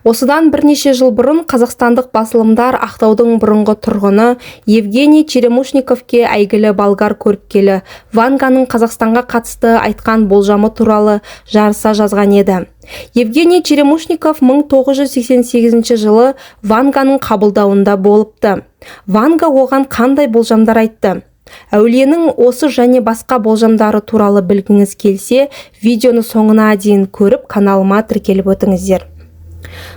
Осыдан бірнеше жыл бұрын қазақстандық басылымдар Ақтаудың бұрынғы тұрғыны Евгений Черемушниковке әйгілі болгар көріпкелі Ванганың Қазақстанға қатысты айтқан болжамы туралы жарыса жазған еді. Евгений Черемушников 1988 жылы Ванганың қабылдауында болыпты. Ванга оған қандай болжамдар айтты? Әулиенің осы және басқа болжамдары туралы білгіңіз келсе, видеоны соңына дейін көріп, каналыма тіркеліп өтіңіздер.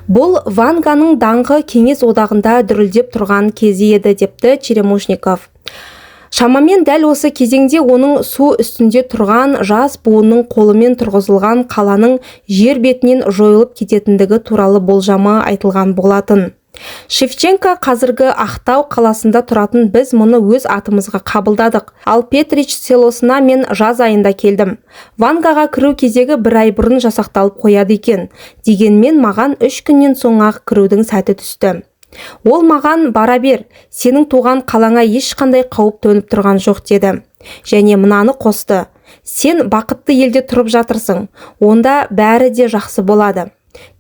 Бұл Ванганың даңқы Кеңес одағында дүрілдеп тұрған кезі еді, депті Черемушников. Шамамен дәл осы кезеңде оның су үстінде тұрған жас буынның қолымен тұрғызылған қаланың жер бетінен жойылып кететіндігі туралы болжамы айтылған болатын. Шевченко қазіргі Ақтау қаласында тұратын, біз мұны өз атымызға қабылдадық. Ал Петрич селосына мен жаз айында келдім. Вангаға кіру кезегі бір ай бұрын жасақталып қояды екен. Дегенмен маған 3 күннен соң-ақ кірудің сәті түсті. Ол маған: «Бара бер, сенің туған қалаңа ешқандай қауіп төніп тұрған жоқ», – деді. Және мынаны қосты: «Сен бақытты елде тұрып жатырсың, онда бәрі де жақсы болады.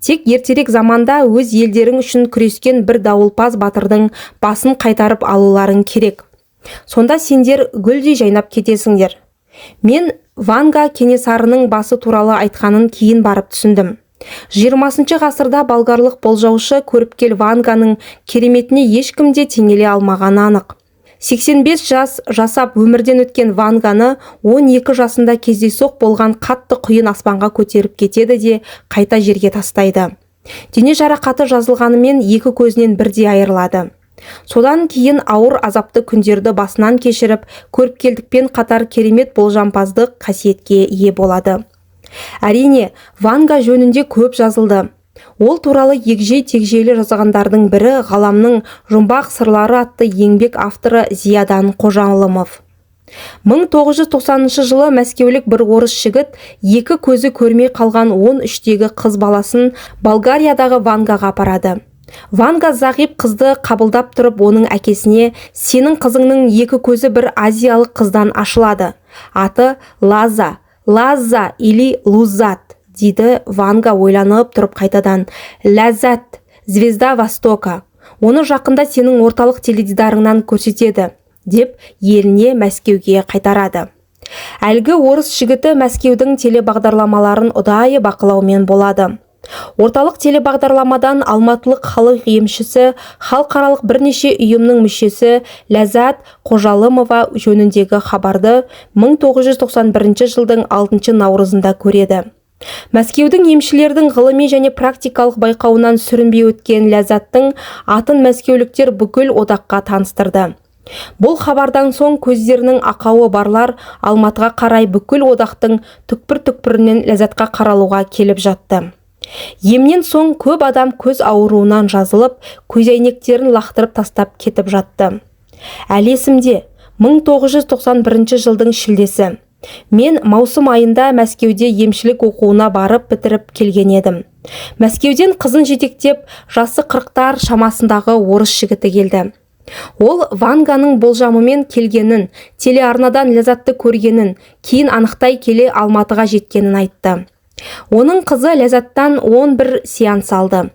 Тек ертерек заманда өз елдерің үшін күрескен бір дауылпаз батырдың басын қайтарып алуларың керек. Сонда сендер гүлдей жайнап кетесіңдер». Мен Ванга Кенесарының басы туралы айтқанын кейін барып түсіндім. 20 ғасырда болгарлық болжаушы көріпкел Ванганың кереметіне ешкім де теңеле алмағаны анық. 85 жас жасап өмірден өткен Ванганы 12 жасында кездейсоқ болған қатты құйын аспанға көтеріп кетеді де, қайта жерге тастайды. Дене жарақаты жазылғанымен, екі көзінен бірдей айырылады. Содан кейін ауыр азапты күндерді басынан кешіріп, көріпкелдікпен қатар керемет болжампаздық қасиетке ие болады. Әрине, Ванга жөнінде көп жазылды. Ол туралы егжей-тегжейлі жазғандардың бірі – «Ғаламның жұмбақ сырлары» атты еңбек авторы Зиядан Қожалымов. 1990 жылы мәскеулік бір орыс жігіт екі көзі көрмей қалған 13-тегі қыз баласын Болгариядағы Вангаға апарады. Ванга зағип қызды қабылдап тұрып, оның әкесіне: «Сенің қызыңның екі көзі бір азиялық қыздан ашылады. Аты Лаза, Лаза или Лузат», – дейді. Ванга ойланып тұрып қайтадан: «Ләззат, звезда Востока. Оны жақында сенің орталық теледидарыңнан көрсетеді», – деп еліне, Мәскеуге қайтарады. Әлгі орыс жігіті Мәскеудің телебағдарламаларын ұдайы бақылаумен болады. Орталық телебағдарламадан алматылық халық емшісі, халықаралық бірнеше ұйымның мүшесі Ләззат Қожалымова жөніндегі хабарды 1991 жылдың 6 наурызында көреді. Мәскеудің емшілердің ғылыми және практикалық байқауынан сүрінбей өткен Ләззаттың атын мәскеуліктер бүкіл одаққа таныстырды. Бұл хабардан соң көздерінің ақауы барлар Алматыға қарай бүкіл одақтың түкпір-түкпірінен Ләззатқа қаралуға келіп жатты. Емнен соң көп адам көз ауруынан жазылып, көзәйнектерін лақтырып тастап кетіп жатты. Әлі есімде, 1991 жылдың шілдесі. Мен маусым айында Мәскеуде емшілік оқуына барып, бітіріп келген едім. Мәскеуден қызын жетектеп, жасы 40-тар шамасындағы орыс жігіті келді. Ол Ванганың болжамымен келгенін, телеарнадан Ләззатты көргенін, кейін анықтай келе Алматыға жеткенін айтты. Оның қызы Ләззаттан 11 сеанс алды.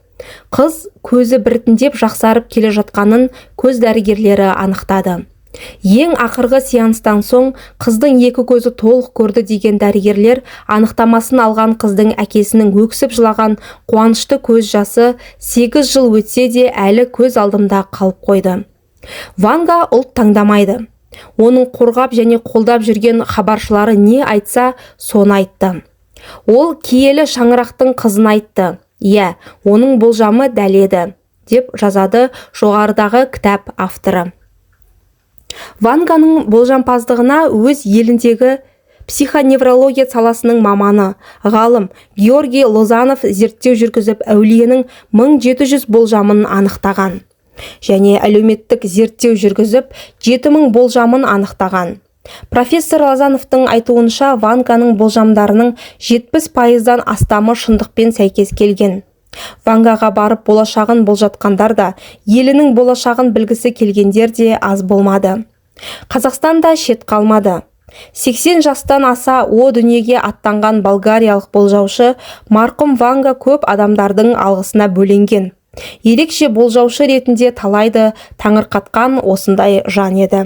Қыз көзі біртіндеп жақсарып келе жатқанын көз дәрігерлері анықтады. Ең ақырғы сеанстан соң қыздың екі көзі толық көрді деген дәрігерлер анықтамасын алған қыздың әкесінің өксіп жылаған қуанышты көз жасы 8 жыл өтсе де, әлі көз алдымда қалып қойды. Ванга ұлт таңдамайды. Оның қорғап және қолдап жүрген хабаршылары не айтса, соны айтты. Ол киелі шаңырақтың қызын айтты. Иә, оның болжамы дәл еді, деп жазады жоғарыдағы кітап авторы. Ванганың болжампаздығына өз еліндегі психоневрология саласының маманы, ғалым Георгий Лозанов зерттеу жүргізіп, әулиенің 1700 болжамын анықтаған және әлеуметтік зерттеу жүргізіп, 7000 болжамын анықтаған. Профессор Лозановтың айтуынша, Ванганың болжамдарының 70%-дан астамы шындықпен сәйкес келген. Вангаға барып болашағын болжатқандар да, елінің болашағын білгісі келгендер де аз болмады. Қазақстан да шет қалмады. 80 жастан аса о дүниеге аттанған болгариялық болжаушы марқұм Ванга көп адамдардың алғысына бөленген. Ерекше болжаушы ретінде талайды таңырқатқан осындай жан еді.